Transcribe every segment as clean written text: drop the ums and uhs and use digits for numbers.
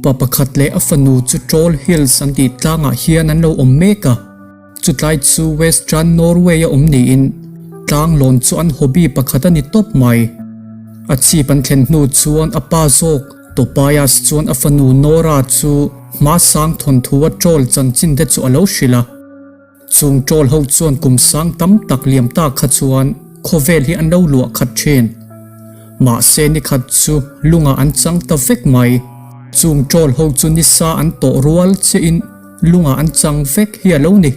Pa pakhat leh a fanu chu Troll Hills an tih tlangah hian an lo awm mek a. Chutlai chu Western Norway a awm niin tlang lawn chu an hobby pakhat a ni tawp mai. A chhip an thlen hnu chuan a pa zawk Tobias chuan a fanu Nora chu hmasang thawnthu a troll chanchin te chu a lo hrilh a. Chung troll ho chuan kum sang tam tak liam ta kha chuan khawvel hi an lo luah khat thin. Mahse nikhat chu lungah an chang ta vek mai. Chung troll ho chu nisa an tawh rual chiahin Lungah an chang vek hi a lo ni.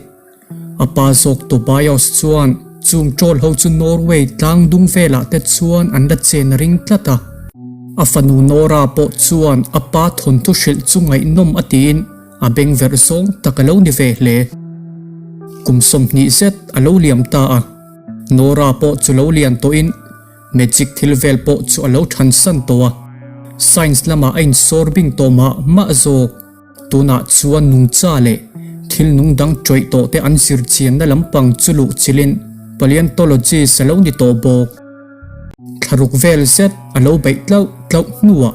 A pa zawk Tobias chuan chung troll ho chu Norway tlang dung velah te chuan an la chen ring tlat a. A fanu Nora pawh chuan a pa thawnthu hrilh chu ngaihnawm a tiin a beng verh zawng tak a lo ni ve hle. Kum 20 zet a lo liam ta a. Nora pawh chu lo lian tawhin Magic thil vel pawh chu a lo thansan tawh a. Science lamah a insawr bing tawh mah mah zawk. Tunah chuan nungcha leh thil nung dang tawih tawh te an zir chianna lampang chu luh chilhin paleontologist a lo ni tawh bawk. Thlaruk vel zet a lo beih tlauh tlauh hnuah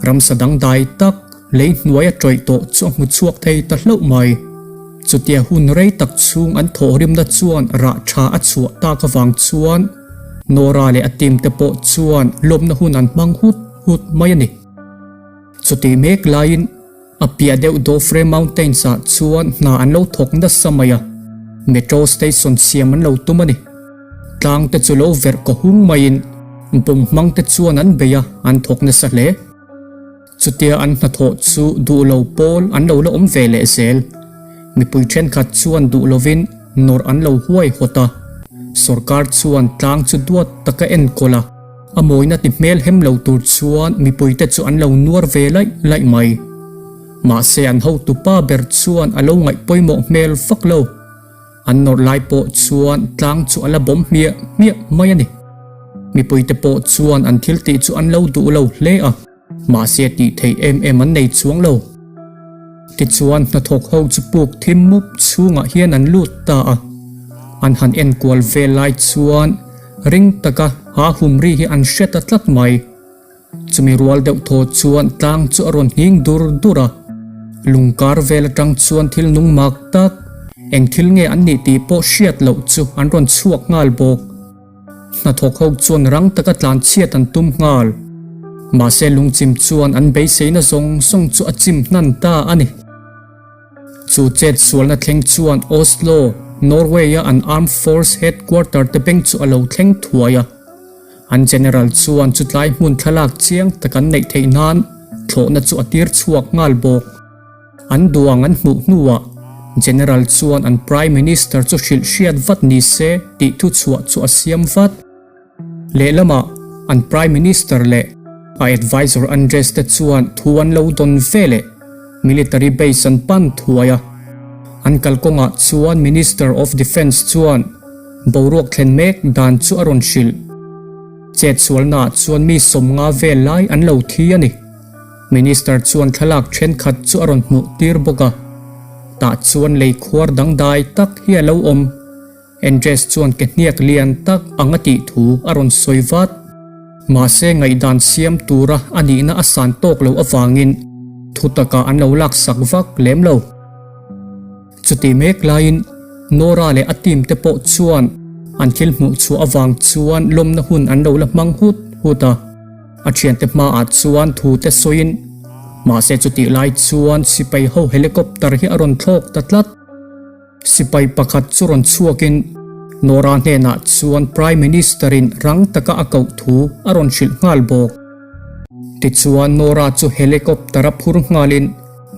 ramsa dangdai tak lei hnuai a tawih tawh chu a hmu chhuak thei ta hlauh mai. Chutia hun rei tak chhung an thawhrimna chuan rah tha a chhuah tak avang chuan Nora leh a team te pawh chuan lawmna hun an hmang hut hut mai a ni. Chutih mek laiin a piah deuh Dofre Mountains ah chuan hna an lo thawk nasa mai a, Metro station siam an lo tum a ni. Tlang te chu lo verh kaw hung maiin bawm hmang te chuan an bei a, an thawk nasa hle. Chutia an hnathawh chu duh lo pawl an lo la awm ve leh zel. Mipui thenkhat chuan duh lovin nawrh an lo huai hawt a, sorkar chuan tlang chu duat taka enkawl a, A mawina ti hmel hem lo tur chuan mipuite chu an lo nuar ve laih laih mai. Mahse an hotu pa ber chuan a lo ngaih pawimawh hmel vak lo. An nawrh lai pawh chuan tlang chu a la bawm hmiah hmiah mai a ni. Mipuite pawh chuan an thil tih chu an lo duh lo hle a. Mahse tih theih em em an nei chuang lo. Tichuan hnathawk ho chu puk thim mup chhungah hian an lut ta a. An han enkual vel lai chuan ring taka ha hum ri hi an hre ta tlat mai. Chumi rual deuh thaw chuan tlang chu a rawn nghing dur dur a. Lungkar vel atang chuan thil nung mak tak, eng thil nge an nih tih pawh hriat loh chu an rawn chhuak nghal bawk. Hnathawk ho chuan rang taka tlan chhiat an tum nghal. Mahse lungchim chuan an beiseina zawng zawng chu a chim hnan ta a ni. Chu chet sualna thleng chuan Oslo, Norway-a an Armed Force Headquarter te beng chu a lo thleng thuai a. An General chuan chutlai hmun thlalak chiang tak an neih theih nan thlawhna chu a tir chhuak nghal bawk. An duang an hmuh hnuah General chuan an Prime Minister chu hrilh hriat vat ni se tih thuchhuah chu a siam vat. Lehlamah an Prime Minister leh a advisor Andres te chuan thu an lo dawn ve leh military base an pan thuai a. An kalkawngah chuan Minister of Defence chuan boruak thlen mek dan chu a rawn hrilh. Chetsualnaah chuan mi 50 vel lai an lo thi a ni. Minister chuan thlalak thenkhat chu a rawn hmuh tir bawk a, tah chuan lei khuar dangdai tak hi a lo awm. Andres chuan ke hniak lian tak ang a tih thu a rawn sawi vat. Mahse ngaihdan siam tura a nihna a san tawk loh avangin thu takah an lo laksak vak lem lo. Chutih mek laiin Nora leh a team te pawh chuan an thil hmuh chhuah avang chuan lawmna hun an lo la hmang hut hut a. A thiante hmaah chuan thu te sawiin, mahse chutih lai chuan sipai ho helicopter hi a rawn thlawk ta tlat. Sipai pakhat chu rawn chhuakin Nora hnenah chuan Prime Minister-in rang taka a koh thu a rawn hrilh nghal bawk. Tichuan Nora chu helicopter-a phur nghalin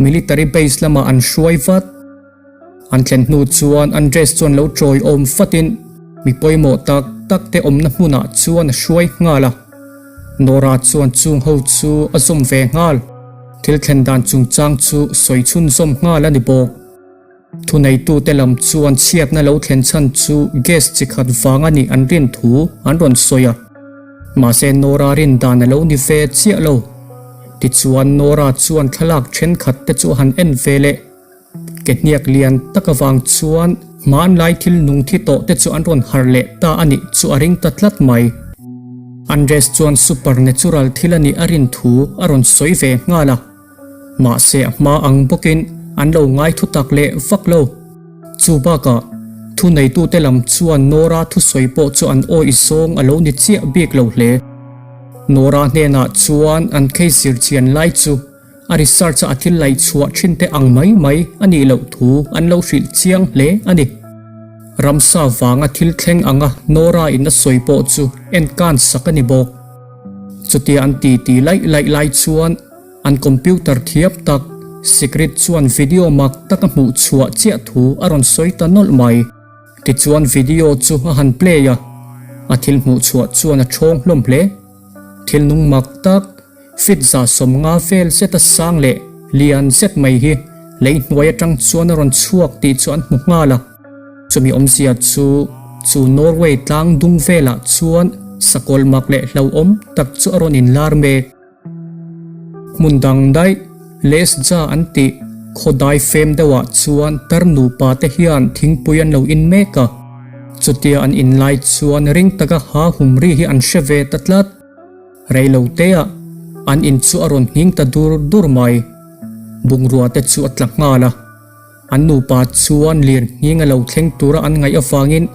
military base lamah an hruai vat. An thlen hnu chuan Andres chuan lo tawi awm fatin mi pawimawh tak tak te awmna hmunah chuan a hruai nghal a. Nora chuan chung ho chu a zawm ve nghal. Thil thlen dan chungchang chu sawi chhunzawm nghal a ni bawk. Thuneitute lam chuan chhiatna lo thlen chhan chu gas chi khat vang a nih an rin thu an rawn sawi a. Mahse Nora rin dan a lo ni ve chiah lo. Tichuan Nora chuan thlalak thenkhat te chu a han en ve leh. Ke hniak lian tak avang chuan hmanlai thil nung thi tawh te chu an rawn harh leh ta a nih chu a ring ta tlat mai. Andres chuan supernatural thil a nih a rin thu a rawn sawi ve nghal a. Mahse a hma ang bawkin an lo ngai thutak leh vak lo. Chu bakah, thuneitute lam chuan Nora thusawi pawh chu an awih zawng a lo ni chiah bik lo hle. Nora hnenah chuan an case zirchian lai chu a research a a thil laih chhuah thin te ang mai mai a nih loh thu an lo hrilh chiang hle a ni. Ramsa vanga thil thleng anga Nora in a sawi pawh chu en kan sak a ni bawk. Chutia an ti ti laih laih lai chuan an computer thiam tak Sigrid chuan video mak tak a hmuh chhuah chiah thu a rawn sawi ta nawlh mai. Tichuan video chu a han play a, a thil hmuh chhuah chuan a thawng hlawm hle. Thil nung mak tak Fit 150 vel zet a sang leh lian zet mai hi lei hnuai atang chuan a rawn chhuak tih chu an hmu nghal a. Chumi awmzia chu chu Norway tlang dung velah chuan sakawlh mak leh hlauhawm tak chu a rawn inlar mek. Hmun dang daih Lesja an tih khawdai fem deuhah chuan tar nupa te hian thingpui an lo in mek a. Chutia an inlai chuan ring taka ha hum ri hi an hre ve ta tlat. Rei lo teah an in chu a rawn nghing ta dur dur mai. Bungrua te chu a tla nghal a. An nupa chuan lir nghing a lo thleng tura an ngaih avangin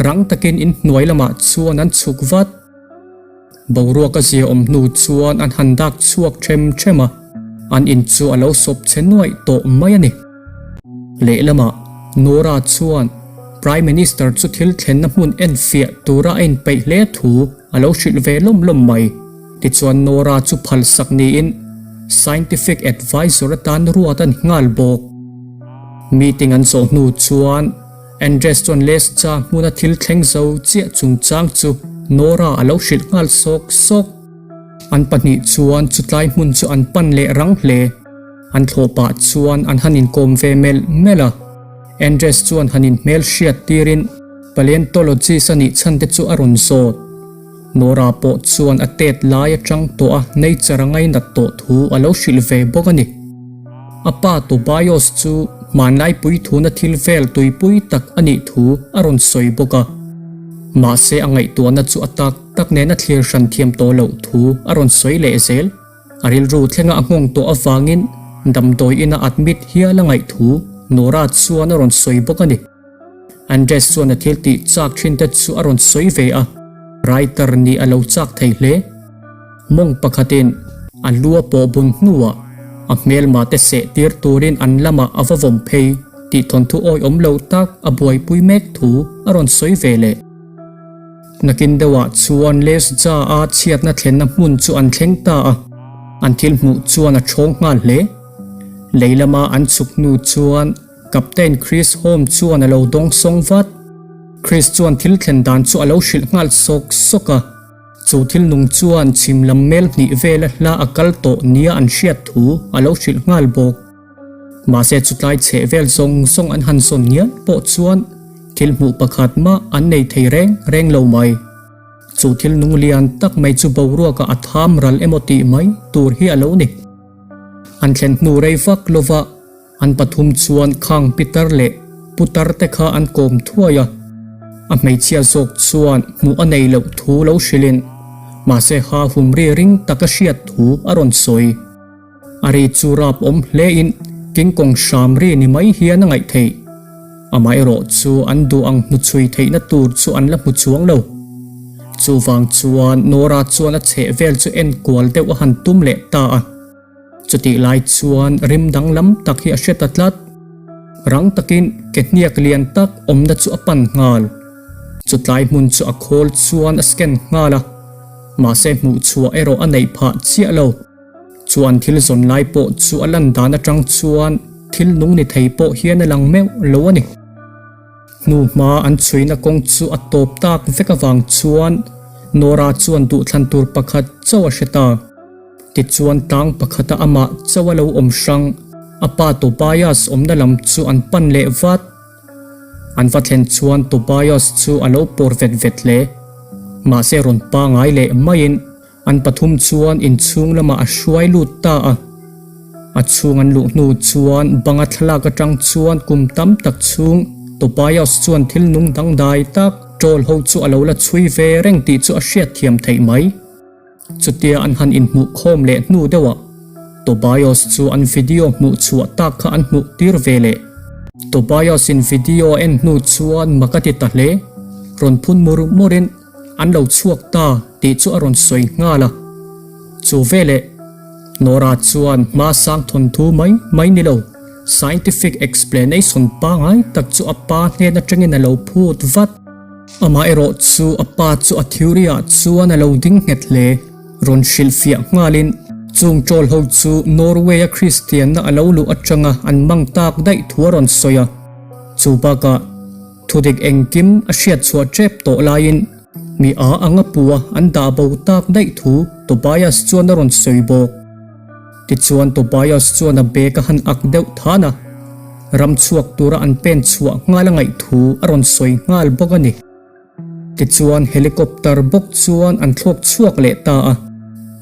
rang takin in hnuai lamah chuan an chhuk vat. Boruak a zia awm hnu chuan an han dak chhuak them them a, an in chu a lo sawp che nuaih tawh mai a ni. Lehlamah Nora chuan Prime Minister chu thil thlenna hmun enfiah tura a inpeih hle thu A lo hrilh ve lawm lawm mai. Tichuan Nora chu phalsak niin Scientific Advisor atan ruat a ni nghal bawk. Meeting an zawh hnu chuan Andres chuan Lescha hmuna thil thleng zo chiah chungchang chu Nora a lo hrilh nghal sawk sawk. An pahnih chuan chutlai hmun chu an pan leh rang hle. An thlawh pah chuan an han inkawm ve melh melh a. Andres chuan han inhmel hriat tirin Paleontologist a nih chhan te chu a rawn zawt. Nora pawh chuan a tet lai atang tawh a nature a ngainat tawh thu a lo hrilh ve bawk a ni. A pa Tobias chu hmanlai puithuna thil vel tuipui tak a nih thu a rawn sawi bawk a. Mahse a ngaihtuahna chu a tak tak nen a thlir hran thiam tawh loh thu a rawn sawi leh zel. A rilru thlenga a nghawng tawh avangin damdawi ina admit hial a ngaih thu Nora chuan a rawn sawi bawk a ni. Andres chuan a thil tih chak thin te chu a rawn sawi ve a, writer nih a lo chak thei hle. Mawng pakhatin a lu a pawh bun hnuah a hmelma te seh tir turin an lamah a va vawm phei tih thawnthu awihawm lo tak a buaipui mek thu a rawn sawi ve leh. Nakin deuhah chuan Lesja a chhiatna thlenna hmun chu an thleng ta a, an thil hmuh chuan a thawng nghal hle. Lei lama an chhuk hnu chuan Captain Chris Holm chuan a lo dawng sawng vat. Chris chuan thil thlen dan chu a lo hrilh nghal sawk sawk a, chu thil nung chuan chhim lam mel hnih vela hla a kal tawh nia an hriat thu a lo hrilh nghal bawk. Mahse chutlai chheh vel zawng zawng an han zawn ngial pawh chuan thil hmuh pakhat mah an nei thei reng reng lo mai. Chu thil nung lian tak mai chu boruakah a tham ral emaw tih mai tur hi a lo ni. An thlen hnu rei vak lova an pathum chuan khang pitar leh putar te kha an kawm thuai a. A hmeichhia zawk chuan hmuh a nei loh thu lo hrilhin mahse ha hum ri ring tak a hriat thu a rawn sawi. A ri chu rap awm hle in King Kong hram ri ni mai hian a ngaih theih. Amaherawh chu an duh ang hnuchhui theihna tur chu an la hmu chuang lo. Chuvang chuan Nora chuan a chheh vel chu en kual deuh a han tum leh ta a. Chutih lai chuan rim danglam tak hi a hre ta tlat. Rang takin ke hniak lian tak awmna chu a pan nghal. Chutlai hmun chu a khawl chuan a scan nghal a. Mahse hmuh chhuah erawh a neih phah chiah lo. Chuan thil zawn lai pawh chu a lan dan atang chuan thil nung ni thei pawh hian a lang meuh lo a ni. Hnu hma an chhuina kawng chu a tawp tak vek avang chuan Nora chuan duhthlan tur pakhat chauh a hre ta. Tichuan tlang pakhata amah chauh a lo awm hrang, a pa Tobias awmna lam chu an pan leh vat. An va thlen chuan Tobias chu a lo pawr vet vet hle. Mahse rawn pangai leh maiin An pathum chuan inchhung lamah a hruai lut ta a. A chhung an luh hnu chuan banga thlalak atang chuan kum tam tak chhung Tobias chuan thil nung dangdai tak troll ho chu a lo la chhui ve reng tih chu a hriat thiam theih mai. Chutia an han inhmuh khawm leh hnu deuhah. Tobias chu an video hmuh chhuah tak kha an hmuh tir ve leh. Tobias in video a en hnu chuan mak a ti ta hle. Rawn phun mur mur in an lo chhuak ta tih chu a rawn sawi nghal a. Chu veleh Nora chuan hma sang thawnthu mai mai ni lo, scientific explanation pangai tak chu a pa hnen atangin a lo phut vat. Amaherawh chu a pa chu a theory ah chuan a lo ding nghet hle. Rawn hrilhfiah nghalin chung troll ho chu Norway a Kristianna a lo luh atanga an mang tak daih thu a rawn sawi a. Chu bakah thudik engkim a hriat chhuah tep tawh laiin mi a anga pua an dah bo tak daih thu Tobias chuan a rawn sawi bawk. Tichuan Tobias chuan a bag a han ak deuh than a, ram chhuak tura an pen chhuah nghal a ngaih thu a rawn sawi nghal bawk a ni. Tichuan helicopter bawk chuan an thlawk chhuak leh ta a,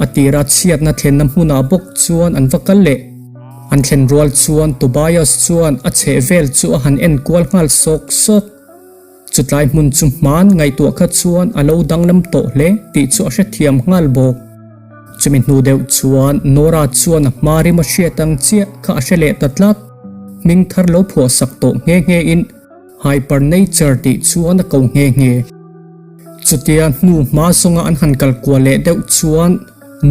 a tira chhiatna thlenna hmunah bawk chuan an va kal leh. An thlen rual chuan Tobias chuan a chheh vel chu a han en kual nghal sawk sawk. Chutlai hmun chu hman ngaihtuah kha chuan a lo danglam tawh hle tih chu a hrethiam nghal bawk. Chumi hnu deuh chuan Nora chuan a hma rim a hriat ang chiah kha a hre leh ta tlat. Hming thar lo phuah sak tawh nghe nghe in Hypernature tih chuan a ko nghe nghe. Chutia hnu hma zawnga an han kal kual leh deuh chuan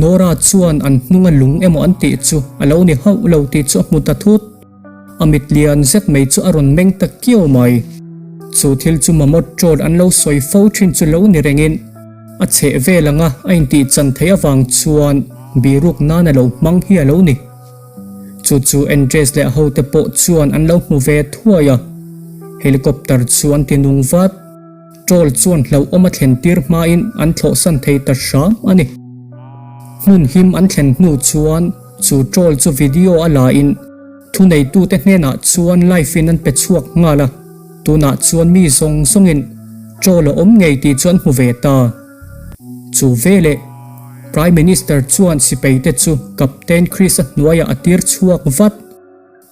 Nora chuan an hnunga lung emaw an tih chu a lo ni hauh lo tih chu a hmu ta thut. A mit lian zet mai chu a rawn meng ta kiau mai. Chu thil chu mamawt ṭawt an lo sawi fo ṭhin chu lo ni rengin a chheh vel anga a intih chan theih avang chuan biruk nan a lo hmang hi a lo ni. Chu chu Andres leh a hote pawh chuan an lo hmu ve thuai a, helicopter chu an ti nung vat. Troll chuan hlauhawm a thlen tir hmain an thlawhsan thei ta hram a ni. Hmun him an thlen hnu chuan chu troll chu video a la in thuneitute hnenah chuan live in an pe chhuak nghal a, tunah chuan mi zawng zawngin troll a awm ngei tih chu an hmu ve ta. Chu veleh Prime Minister chuan sipaite chu Captain Chris-a hnuaiah a tir chhuak vat.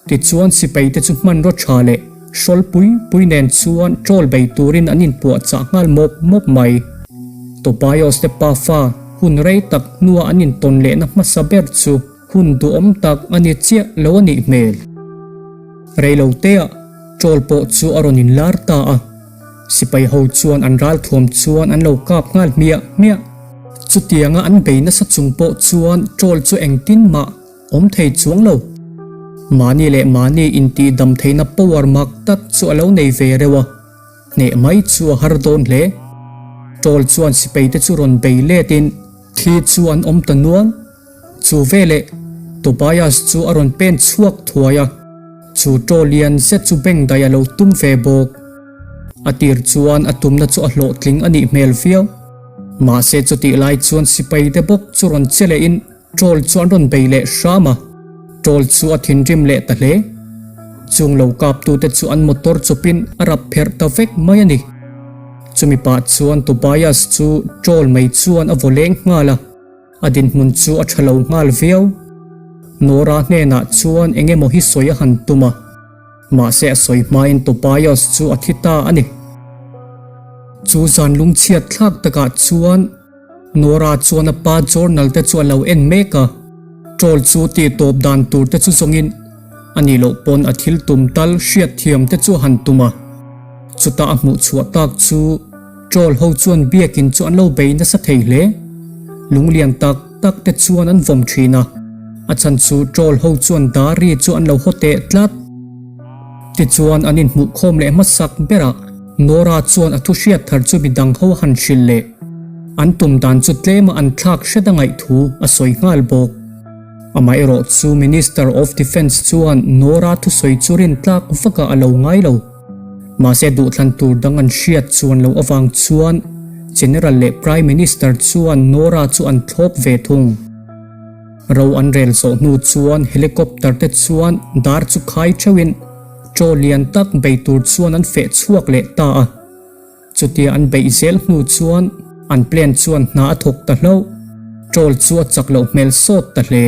Tichuan sipaite chu hmanraw tha leh hrawl pui pui nen chuan troll bei turin an inpuahchah nghal mawp mawp mai. Tobias te pafa hun rei tak hnua an intawn lehna hmasa ber chu hun duhawm tak a ni chiah lo a nih hmel. Reiloteah troll pawh chu a rawn inlar ta a. Sipai ho chuan an ralthuam chuan an lo kap nghal hmiah hmiah. Chutianga an bei nasa chung pawh chuan troll chu engtin mah awm thei chuang lo. Mahni leh mahni intih dam theihna power mak tak chu a lo nei ve reuh a, hneh mai chu a har dawn hle. Troll chuan sipai te chu rawn bei let in thi chu an awm ta nual. Chu veleh Tobias chu a rawn pen chhuak thuai a, chu troll lian zet chu beng daih a lo tum ve bawk. A tir chuan a tumna chu a hlawhtling a nih hmel viau. Mahse chutih lai chuan sipai te bawk chu rawn che lehin Troll chu an rawn bei leh hram a, Troll chu a thinrim leh ta hle. Chung lo kaptute chu an motor chawpin a rap pherh ta vek mai a ni. Chumi pah chuan Tobias chu Troll mai chuan a vaw leng nghal a. A dinhmun chu a tha lo nghal viau. Nora hnenah chuan eng emaw hi sawi a han tum a, mahse a sawi hmain Tobias chu a thi ta a ni. Chu zan lungchhiat thlak takah chuan Nora chuan a pa journal te chu a lo en mek a, troll chu tih tawp dan tur te chu zawngin a nih loh pawn a thil tum tal hriatthiam te chu a han tum a. Chutah a hmuh chhuah tak chu Troll ho chuan biakin chu an lo bei nasa thei hle. Lunglian tak tak te chuan an vawm thin a, a chhan chu troll ho chuan dari chu an lo haw teh tlat. Tichuan an inhmuh khawm leh hmasak berah Nora chuan a thu hriat thar chu midang ho a han hrilh leh. An tum dan chu tlema an thlak hret a ngaih thu a sawi nghal bawk. Amaherawh chu Minister of Defence chuan Nora thusawi chu rintlak vakah a lo ngai lo. Mahse duhthlan tur dang an hriat chuan loh avang chuan General leh Prime Minister chuan Nora chu an thlawp ve thung. Ro an rel zawh hnu chuan helicopter te chuan dar chu khai theuhin chaw lian tak bei tur chuan an feh chhuak leh ta a. Chutia an beih zel hnu chuan an plane chuan hna a thawk ta hlauh. Troll chu a chak loh hmel sawt ta hle.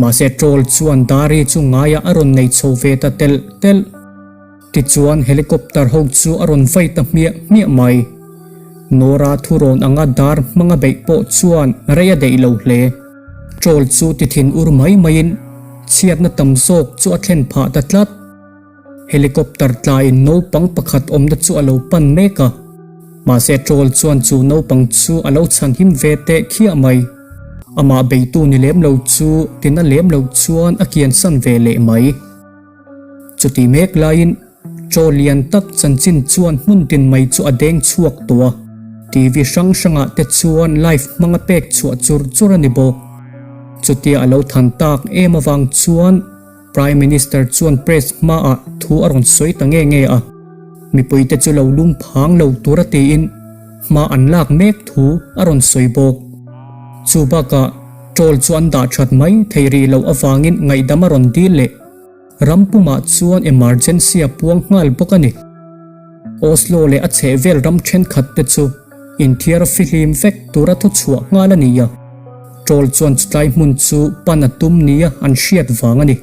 Mahse troll chuan Dari chu ngaiah a rawn nei chho ve ta telh telh. Tichuan helicopter ho chu a rawn vai ta hmiah hmiah mai. Nora thurawn anga dar hmanga beih pawh chuan rei a deih lo hle. Troll chu ti thin ur mai maiin chhiatna tam zawk chu a thlen phah ta tlat. Helicopter tlaiin naupang pakhat awmna chu a lo pan mek a, mahse troll chuan chu naupang chu a lo chhanhim ve teh khiah mai. Amah beitu ni lem lo chu tina lem lo chuan a kiansan ve leh mai. Chuti mek laiin Chaw lian tak chanchin chuan hmun tin mai chu a deng chhuak tawh a, TV hrang hrangah te chuan live hmanga pek chhuah chur chur a ni bawk. Chutia a lo than tak em avang chuan Prime Minister chuan press hmaah thu a rawn sawi ta nge nge a, mipuite chu lo lung phang lo tura tiin hma an lak mek thu a rawn sawi bawk. Chu bakah troll chu an dah that mai thei rih loh avangin ngaihdam a rawn dil leh. Ram pumah chuan emergency a puang nghal bawk a ni. Oslo leh a chhehvel ram thenkhat te chu inthiar fihlim vek tura thuchhuah nghal a ni a, troll chuan chutlai hmun chu pan a tum nia an hriat vang a ni.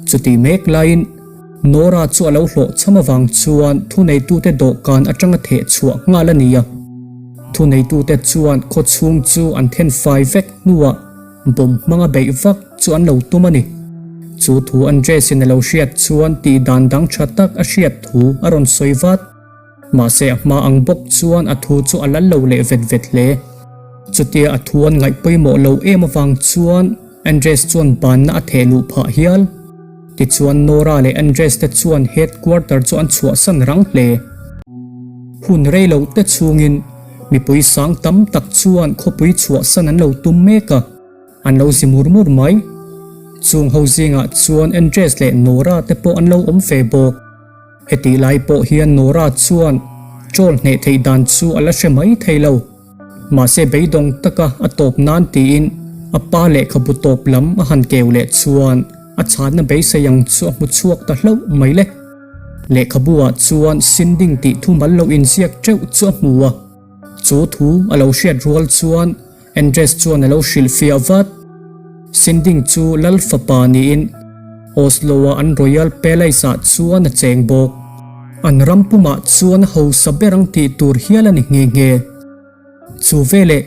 Chutih mek laiin Nora chu a lo hlawhchham avang chuan thuneitute dawhkan atanga theh chhuah nghal a ni a, thuneitute chuan khawchhung chu an thenfai vek hnuah Bawm hmanga beih vak chu an lo tum a ni. Chu thu Andres-in a lo hriat chuan tih dan dang tha tak a hriat thu a rawn sawi vat. Mahse a hma ang bawk chuan a thu chu a lal lo leh vet vet hle. Chutia a thu an ngaih pawimawh lo em avang chuan Andres chuan banna a theh luh phah hial. Tichuan Nora leh Andres te chuan headquarter chu an chhuahsan rang hle. Hun rei lo te chhungin Mipui sang tam tak chuan khawpui chhuahsan an lo tum mek a, an lo zi mur mur mai. Chung ho zingah chuan Andres leh Nora te pawh an lo awm ve bawk. Hetih lai pawh hian Nora chuan troll hneh theih dan chu a la hre mai thei lo. Mahse beidawng taka a tawp nan tiin a pa lehkhabu tawp lam a han keu leh chuan a chhanna beisei ang chu a hmu chhuak ta hlauh mai le. Lehkhabu ah chuan Sinding tih thu mal lo inziak teuh chu a hmu a, chu thu a lo hriat rual chuan Andres chuan a lo hrilhfiah vat. Sinding chu Lal fapa niin Oslo a an Royal Palace ah chuan a cheng bawk. An ram pumah chuan a hausa ber ang tih tur hial a ni nghe nghe. Chu veleh,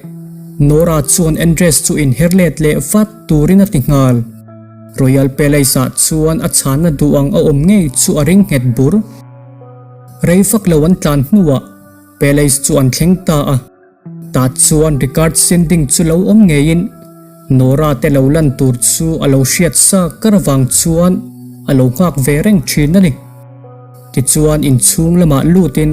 Nora chuan Andres chu inher let leh vat turin a ti nghal. Royal Palace ah chuan a chhanna duh ang a awm ngei chu a ring nghet bur. Rei vak lo an tlan hnuah Palace chu an thleng ta a, tah chuan Ricard Sinding chu lo awm ngeiin Nora te lo lan tur chu a lo hriat sa kar avang chuan a lo nghak ve reng thin a ni. Tichuan inchhung lamah lutin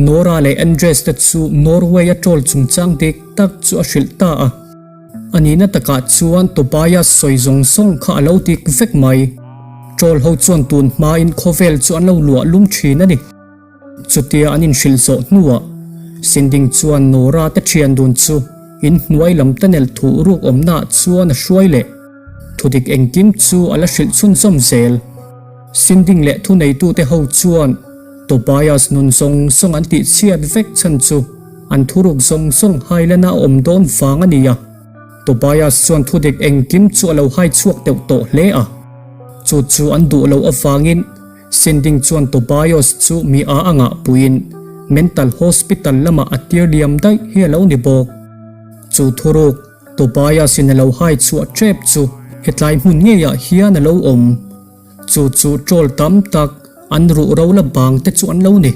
Nora leh Andres te chu Norway a troll chungchang dik tak chu a hrilh ta a. A nihna takah chuan Tobias sawi zawng zawng kha a lo dik vek mai. Troll ho chuan tun hmain khawvel chu an lo luah lum thin a ni. Chutia an inhrilh zawh hnuah Sinding chuan Nora te thian dun chu inhnuai lam tunnel thuh ruk awmnaah chuan a hruai leh. Thudik engkim chu a la hrilh chhunzawm zel. Sinding leh thuneitute ho chuan Tobias nun zawng zawng an tih chhiat vek chhan chu an thuruk zawng zawng hailana a awm dawn vang a ni a. Tobias chuan thudik engkim chu a lo hai chhuak deuh tawh hle a. Chu chu an duh loh avangin Sinding chuan Tobias chu mi a a ngahpuiin mental hospital lamah a tir liam daih hi a lo ni bawk. Chu thuruk Tobias in a lo hai chhuah tep chu hetlai hmun ngeiah hian a lo awm. Chu chu troll tam tak an ruh ro la bang te chu an lo ni.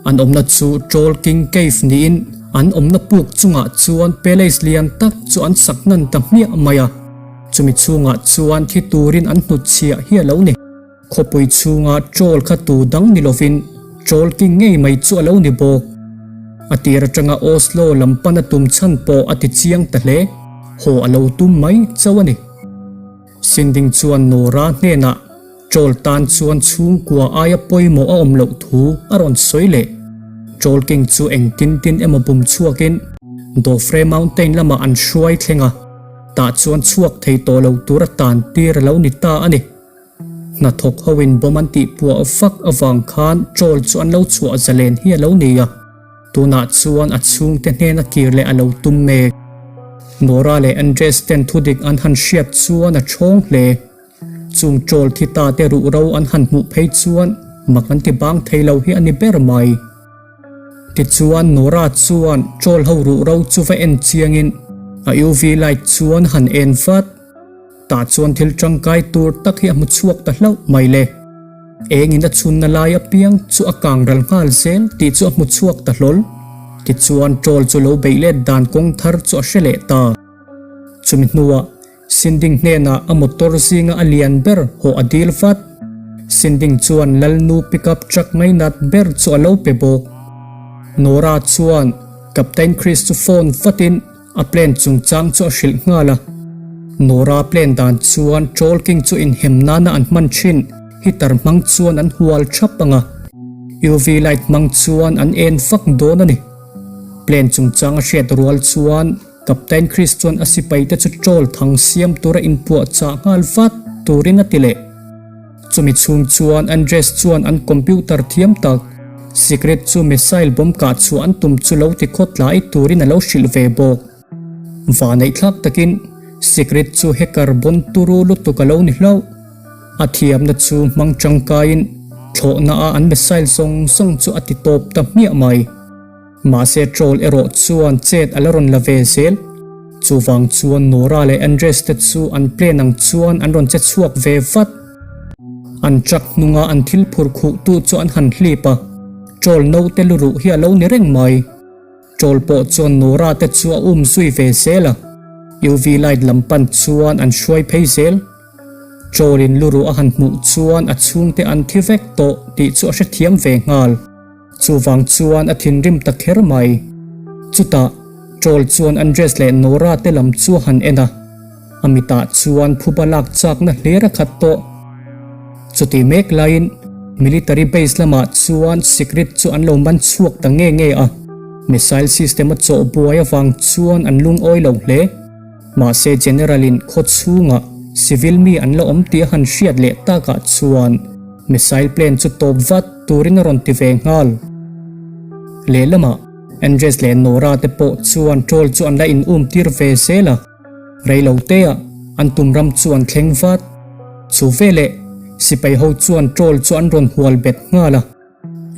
An awmna chu Troll King Cave niin an awmna puk chungah chuan palace lian tak chu an sak hnan ta hmiah mai a, chumi chhungah chuan thi turin an hnutchhiah hi a lo ni. Khawpui chhunga troll kha tu dang ni lovin Troll King ngei mai chu a lo ni bawk. A tir atanga Oslo lam pan a tum chhan pawh a ti chiang ta hle. Haw a lo tum mai chauh a ni. Sinding chuan Nora hnenah Troll tan chuan chhungkua aia pawimawh a awm loh thu a rawn sawi leh. Troll King chu engtin tin emaw bum chhuakin Dofre Mountain lamah an hruai thleng a, tah chuan chhuak thei tawh lo tura tan tir a lo ni ta a ni. Hnathawk hoin bomb an tih puah vak avang khan Troll chu an lo chhuah zalen hi a lo ni a. Tunah chuan a chhungte hnena kir leh a lo tum mek. Nora leh Andres ten thudik an han hriat chuan a thawng hle. Chung troll thi ta te ruh ro an han hmuh phei chuan mak an ti bang thei lo hi a ni ber mai. Tichuan Nora chuan troll ho ruh ro chu va en chiangin. A UV light chuan han en vat. Tah chuan thil tangkai tur tak hi a hmu chhuak ta hlauh mai le. Engin a chhunna lai apiang chu a kang ral nghal zel tih chu a hmu chhuak ta hlawl. Tichuan troll chu lo beih let dan kawng thar chu a hre leh ta. Chumi hnuah Sinding hnenah a motor zinga a lian ber haw a dil vat. Sinding chuan Lalnu pickup truck ngainat ber chu a lo pe bawk. Nora chuan Captain Chris chu phone vatin a plan chungchang chu a hrilh nghal a. Nora plan dan chuan Troll King chu inhem nana an hman thin heater hmang chuan an hual thap ang a, UV light hmang chuan an en vak dawn a ni. Plan chungchang a hriat rual chuan Captain Chris chuan a sipaite chu troll thang siam tura inpuahchah nghal vat turin a ti leh. Chumi chhung chuan Andres chuan an computer thiam tak, Secret chu missile bomb kah chhuah an tum chu lo ti khawtlai turin a lo hrilh ve bawk. Vaneihthlak takin Secret chu hacker bon turu lutuk a lo ni hlauh. A thiamna chu hmang tangkaiin thlawhna a an missile zawng zawng chu a ti tawp ta hmiah mai. Mahse troll erawh chuan chet a la rawn la ve zel. Chuvang chuan Nora leh Andres te chu an plane ang chuan an rawn che chhuak ve vat. An truck hnunga an thil phur khuh tu chu an han hlip a, troll naute luruh hi a lo ni reng mai. Troll pawh chuan Nora te chu a um zui ve zel a, UV light lam pan chuan an hruai phei zel. Troll in luruh a han hmuh chuan a chhungte an thi vek tawh tih chu a hrethiam ve nghal. Chuvang chuan a thinrim ta kher mai. Chutah, Troll chuan Andres leh Nora te lam chu a han en a, a mitah chuan phuba lak chakna hlir a khat tawh. Chuti mek laiin military base lamah chuan Sigrid chu an lo man chhuak ta nge nge a, missile system a chawh buai avang chuan an lungawi lo hle. Mahse General in khaw chhungah civil mi an la awm tih a han hriat leh takah chuan missile plane chu tawp vat turin a rawn ti ve nghal. Lehlamah Andres leh Nora te pawh chuan troll chu an la in um tir ve zel a, reiloteah an tum ram chu an thleng vat. Chu veleh sipai ho chuan troll chu an rawn hual bet nghal a.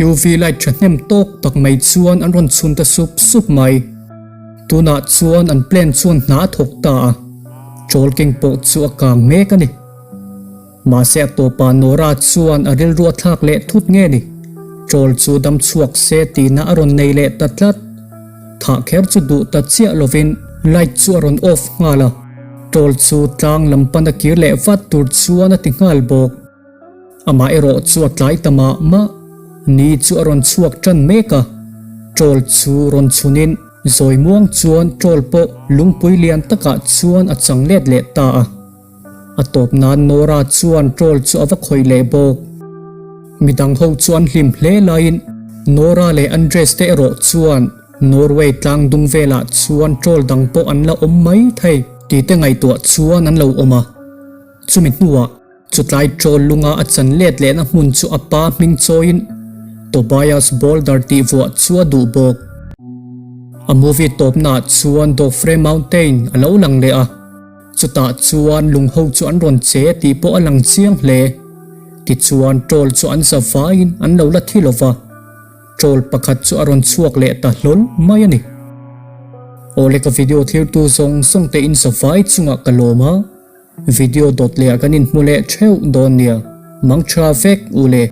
UV light thahnem tawk tak mai chuan an rawn chhun ta sup sup mai. Tunah chuan an plane chuan hna a thawk ta a, troll keng pawh chu a kang mek a ni. Mahse a tawpah Nora chuan a rilru a thlak leh thut nge ni? Troll chu dam chhuak se tihna a rawn nei leh ta tlat. Thah kher chu duh ta chiah lovin light chu a rawn off nghal a, troll chu tlang lam pan a kir leh vat tur chuan a ti nghal bawk. Amah erawh chu a tlai ta mah mah. Ni chu a rawn chhuak tan mek a, troll chu rawn chhunin zawi muang chuan troll pawh lungpui lian takah chuan a chang let leh ta a. A tawp nan Nora chuan troll chu a va khawih leh bawk. Midang ho chu an hlim hle laiin Nora leh Andres te erawh chuan Norway tlang dung velah chuan troll dang pawh an la awm mai thei tih te ngaihtuah chuan an lo awm a. Chumi hnuah Chutlai troll lunga a chan let lehna hmun chu a pa hming chawiin Tobias Boulder tih vuah chu a duh bawk. A movie tawpnaah chuan Dofre Mountain a lo lang leh a, chutah chuan lung ho chu an rawn che tih pawh a lang chiang hle. Tichuan troll chu an za vaiin an lo la thi lova, troll pakhat chu a rawn chhuak leh ta hlawl mai a ni. Awle ka video thirtu zawng zawng te in za vai chungah ka lawm a. Video dawt leh ah kan inhmu leh theuh dawn nia, mang tha vek u le.